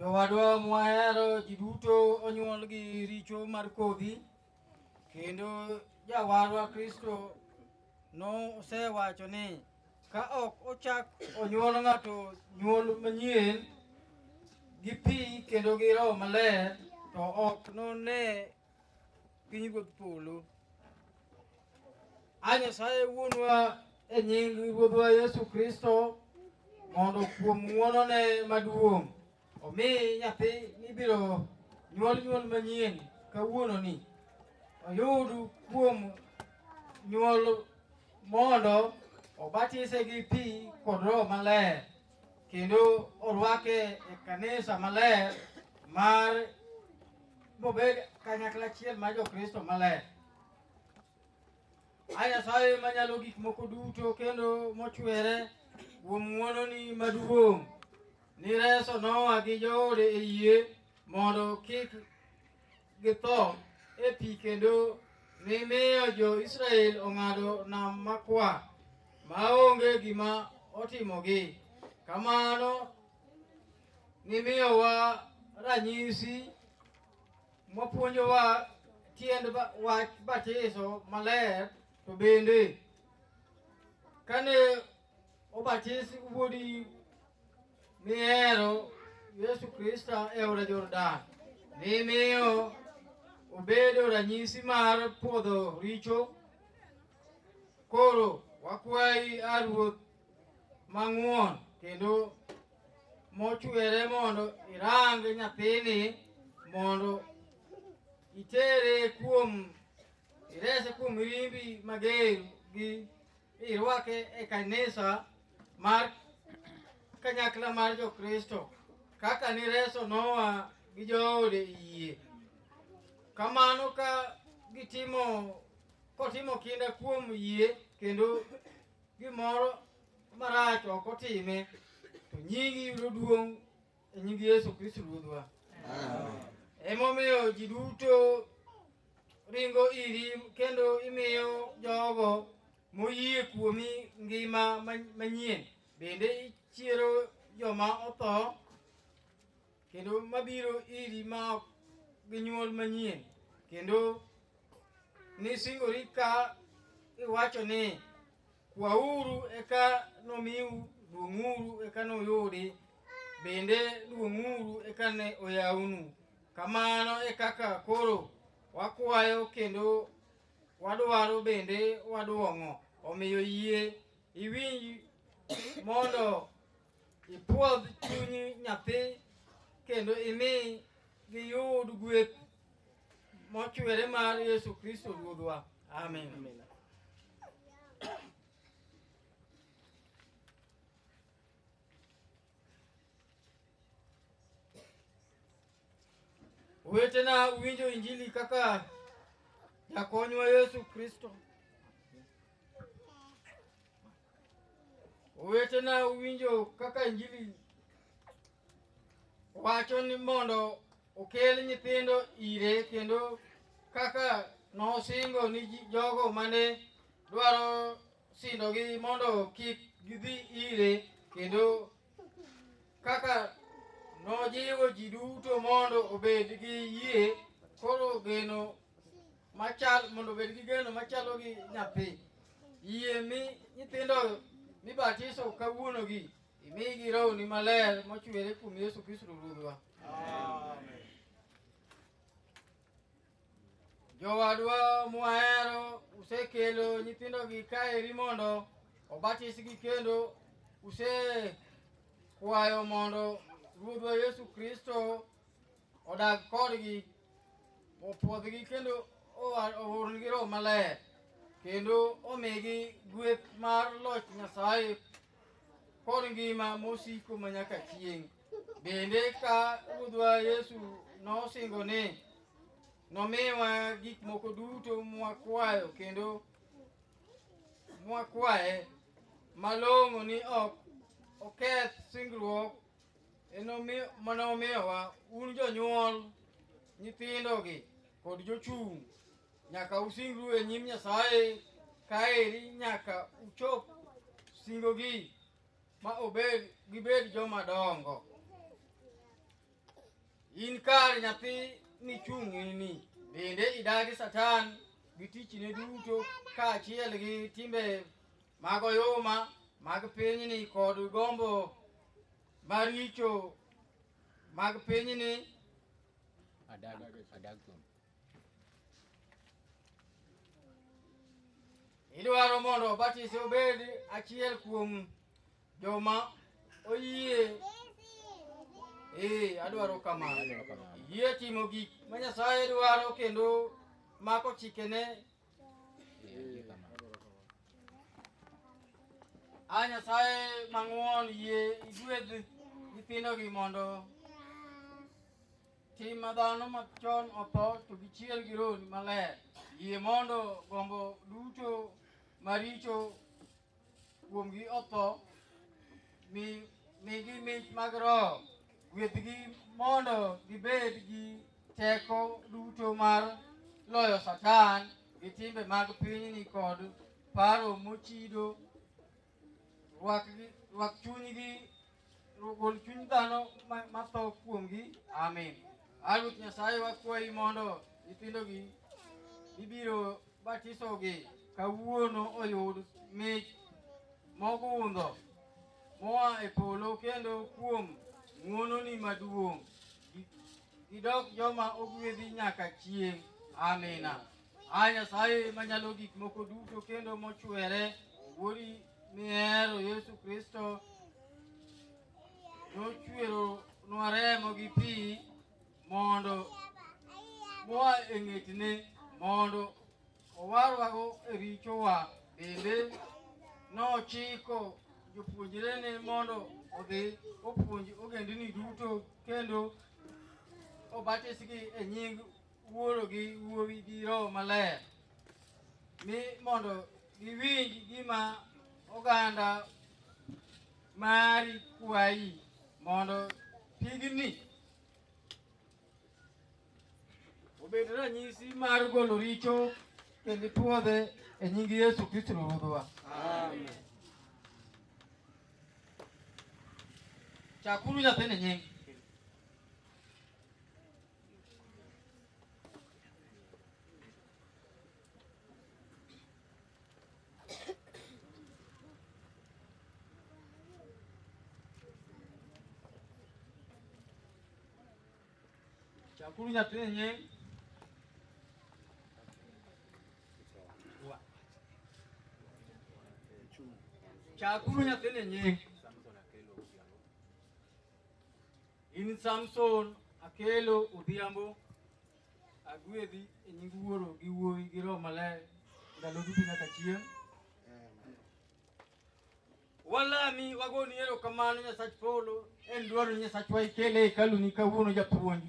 Jowadwa mwahero ji duto onyuol gi richo mar kodhi kendo jawarwa Kristo nosewacho ni ka ok ochak onyuol ng'ato nyuol manyien gi pi kendo gi Roho Maler to ok none pinyruodh polo. A Nyasaye Wuonwa e nying Ruodhwa Yesu Kristo mondo kuom ng'wonone maduong' omi nyathi mibiro nyuol nyuol manyien kawuononi oyud kuom nyuol mondo obatise gi pi kod Roho Maler kendo orwake e kanisa maler mar mobed kanyakla achiel mar Jokristo maler. A Nyasaye manyalo gik moko duto kendo mochwere kuom ng'wononi maduong' nireso Noa gi joode e yie mondo kik githo e pi kendo nimiyo jo-Israel ong'ado nam makwar maonge gima otimogi. Kamano nimiyowa ranyisi mapuonjowa tiend wach batiso maler to bende kane obatis wuodi mihero Yesu Kristo e aora Jordan nimiyo obedo ranyisi mar pwodho richo. Koro wakwayi a Ruoth mang'won kendo mochwere mondo irang nyathini mondo itere kuom irese kuom mirimbi mager gi irwake e kanisa mar kanyakla mar Jokristo kaka nireso Noa gi joode e yie. Kamano ka gitimo kotimo kinda kuom yie kendo gimoro marach ok otime to nyingi yudo duong' e nying Yesu Kristo Ruodhwa. Emomiyo ji duto ringo iri kendo imiyo jogo moyie kuomi ngima manyien. Bende ichiero joma otho kendo mabiro iri ma ok ginyuol manyien kendo nisingori ka iwacho ni kwauru eka nomiu, duong'uru eka nuyudi, bende duong'uru eka ne oyawnu. Kamano e kaka koro wakwayo kendo wadwaro bende waduong'o. Omiyo yie iwinj mondo ipwodh chuny nyathi kendo imi giyud gweth mochwere mar Yesu Kristo Ruodhwa. Amen. Amen. Owetena, uwinjo Injili kaka jakonywa Yesu Kristo. Owetena, uwinjo kaka Injili wacho ni mondo okel nyithindo ire kendo kaka nosingo ni jogo mane dwaro sindogi mondo kik gidhi ire kendo kaka nojiwo ji duto mondo obed gi yie koro geno machal mondo obed gi geno machalo gi nyathi. Yie mi nyithindo mibatiso kawuonogi Imigi rohoni maler mochwere kuom Yesu Kristo Ruodhwa. Amen. Jowadwa mwahero, usekelo nyithindogi kaeri mondo obatisgi kendo usekwayo mondo Ruodhwa Yesu Kristo odag kodgi, opwodhgi kendo oornigi Roho Maler kendo omigi gweth mar loch Nyasaye kod ngima mosiko manyaka chieng'. Bende ka Ruodhwa Yesu nosingo ni nomiwa gik moko duto mwakwayo kendo mwakwaye malong'o ni ok oketh singruok manomiyowa un jonyuol nyithindogi kod jochung' Nyaka usingru e nyim Nyasaye kaeri nyaka uchop singogi ma obed gibed joma dongo. In kar nyathi nichung'ni, bende idagi Satan gi tichne duto kaachiel gi timbe mag oyuma mag pinyni kod gombo maricho mag pinyni. Adag kuom. Idwaro mondo obatise obed achiel kuom joma oyie. Ee, adwaro kamano. Adwaro kamano. Yie timo gik ma Nyasaye dwaro kendo mako chikene. Ee, ayie kamano. A Nyasaye mang'won, yie igwedh nyithindogi mondo tim ma dhano machon otho to gichier gi Roho maler. Yie mondo gombo duto maricho kuomgi otho, migi mich mag Roho. Gwedhgi mondo gibed gi teko duto mar loyo Satan gi timbe mag pinyni kod paro mochido. Rwak chunygi, gol chuny dhano matho kuomgi. Amin. A Ruoth Nyasaye, wakwayi mondo nyithindogi ibiro batisogi kawuono oyud mich mogundho moa e polo kendo kuom ng'wononi maduong' gidok joma ogwedhi nyaka chieng'. Amina. A Nyasaye manyalo gik moko duto kendo mochwere, Wuodi mihero Yesu Kristo nochweronwa remo gi pi mondo moa e ng'etne mondo owarwago e richowa. Bende nochiko jopuonjrene mondo odhi opuonj ogendini duto kendo obatisgi e nying Wuoro gi Wuowi gi Roho Maler, mi mondo giwinj gima oganda mari kwayi mondo pigni obed ranyisi mar golo richo kendo ipwodhe e nying Yesu Kristo Ruodhwa. Amen. Chakuru nyathini nying. Chakuru nyathini nying. Chakuru nyathini nying. In Samson Akelo Odhiambo, agwedhi e nying Wuoro gi Wuowi gi Roho Maler ndalo duto nyaka chieng'. Walami wagoni erokamano Nyasach polo, en dwaro ni Nyasachwa ikele e hekaluni kawuono japuonj.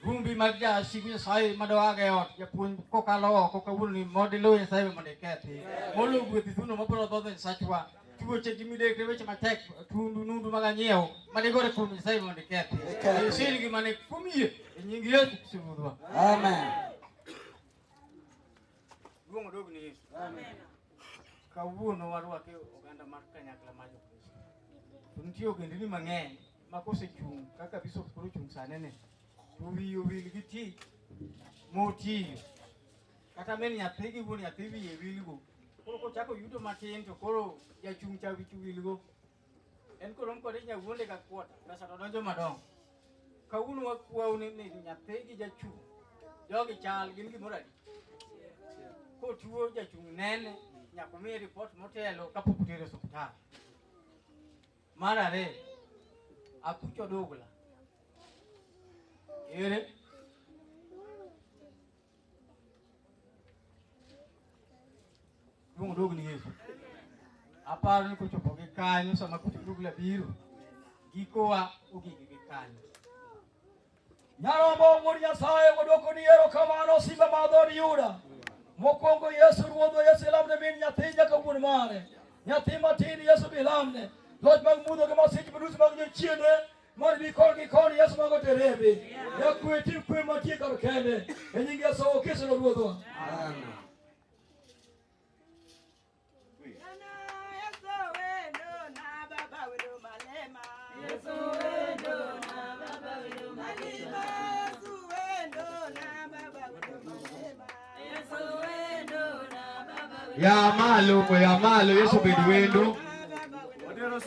Rumbi mag jasigu Nyasaye madoaga e ot japuonj kokalo oko kawuono ni mondo iluw Nyasaye mondo ikethi. Molo gwedhi thuno mabiro dhodho Nyasachwa. Tuoche gi midekre weche matek tundu nundu mag anyiewo manigore kuom Nyasaye mondo ikethi. Isil gi mane kuom yie e nying Yesu Kristo Ruodhwa. Amen. Duong' odog ni Yesu. Kawuono warwake oganda mar kanyakla mar Jokristo. To nitie ogendini mang'eny ma kosechung' kaka bishop koro ochung' sani ni to wiye owil gi tich motiyo. Kata min nyathi gi wuon nyathi wiye wilgo. Koro kochako yuto matin to koro jachung' cha wich wilgo. En korom kode nyawuonde ka kwota, pesa to donjo madongo. Kawuono wakwau ni nyathi gi jachung' jogi chal gin gimoro adi? Kotuo jachung' nene nyaka omiye ripot motelo kapok otere e osiptal. Mar ariyo, akuch odugla. Ere? Duong' odog ni Yesu. Aparo ni kochopo gi kanyo sama akuch odugla biro, gikowa ogik gi kanyo. Nyarombo wuod Nyasaye wadwoko ni erokamano simba mar dhood Yuda. Mokwongo Yesu Ruodhwa Yesu ilamne min nyathi nyaka wuon mare. Nyathi matin Yesu bi lamne. Loch mag mudho gi masich midusi mag jochiende mondo bi koni gi koni Yesu mago terebe. Jakwe tim kwe mantie kar kende. E nying Yesu Kristo Ruodhwa. Amen. Yesu wendo na baba wendo malema. Ya malo, ya malo, Yesu obed wendo.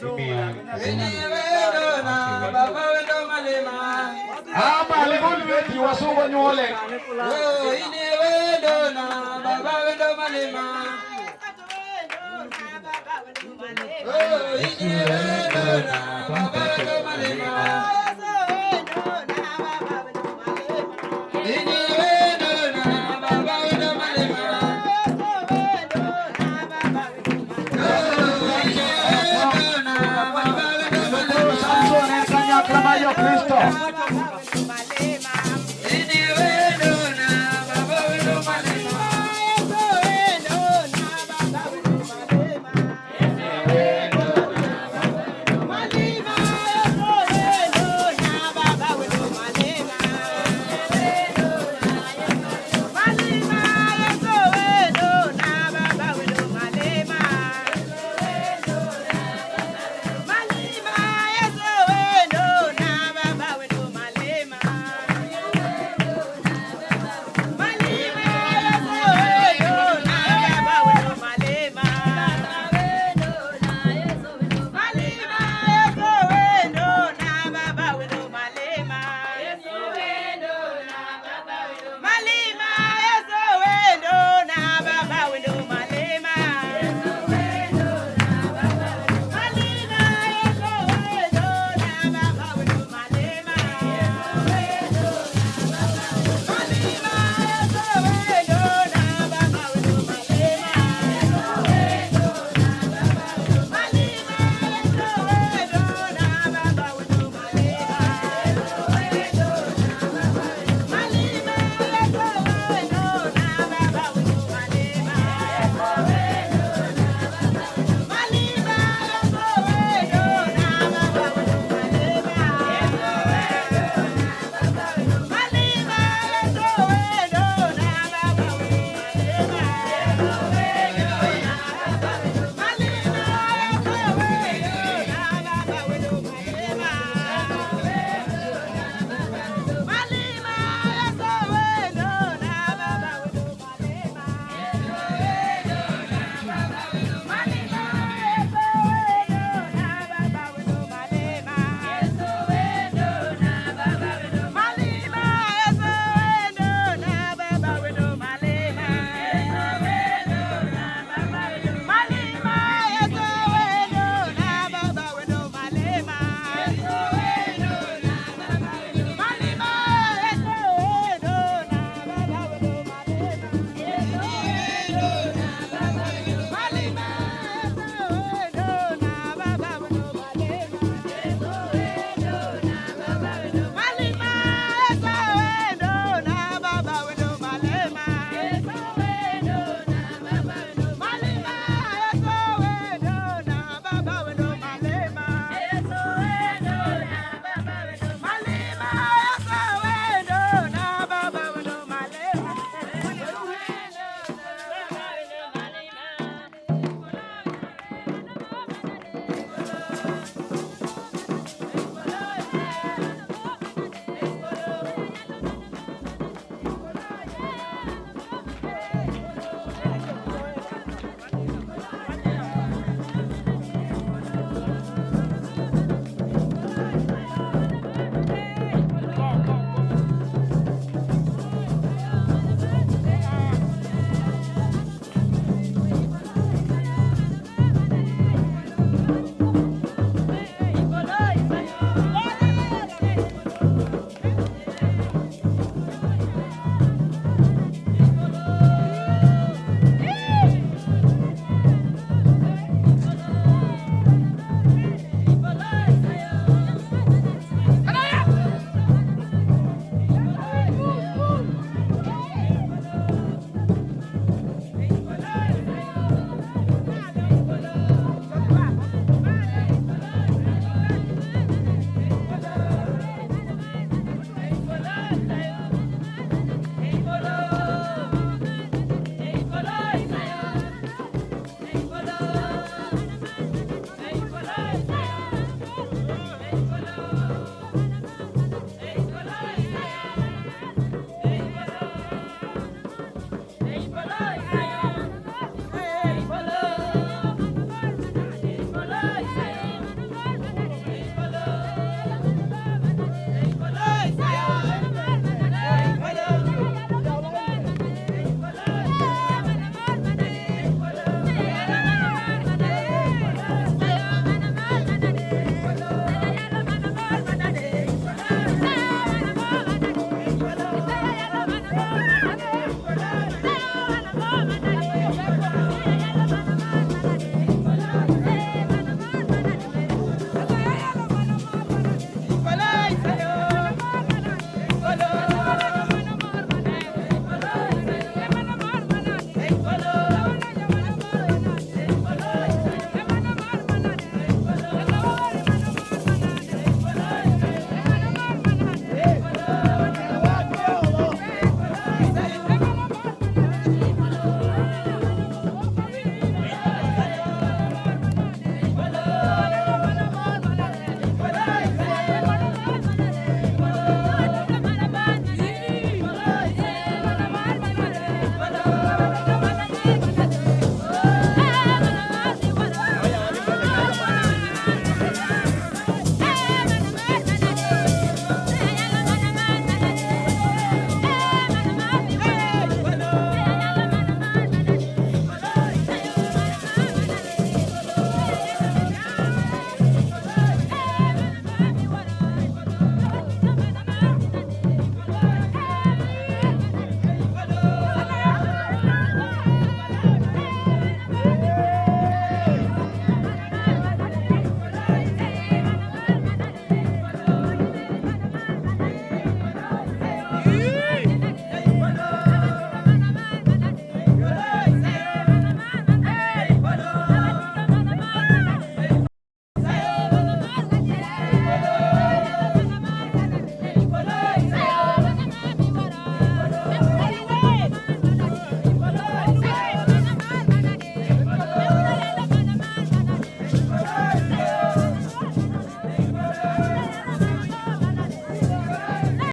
Imiya. Ah, malo gol lweti wasungu nyuole.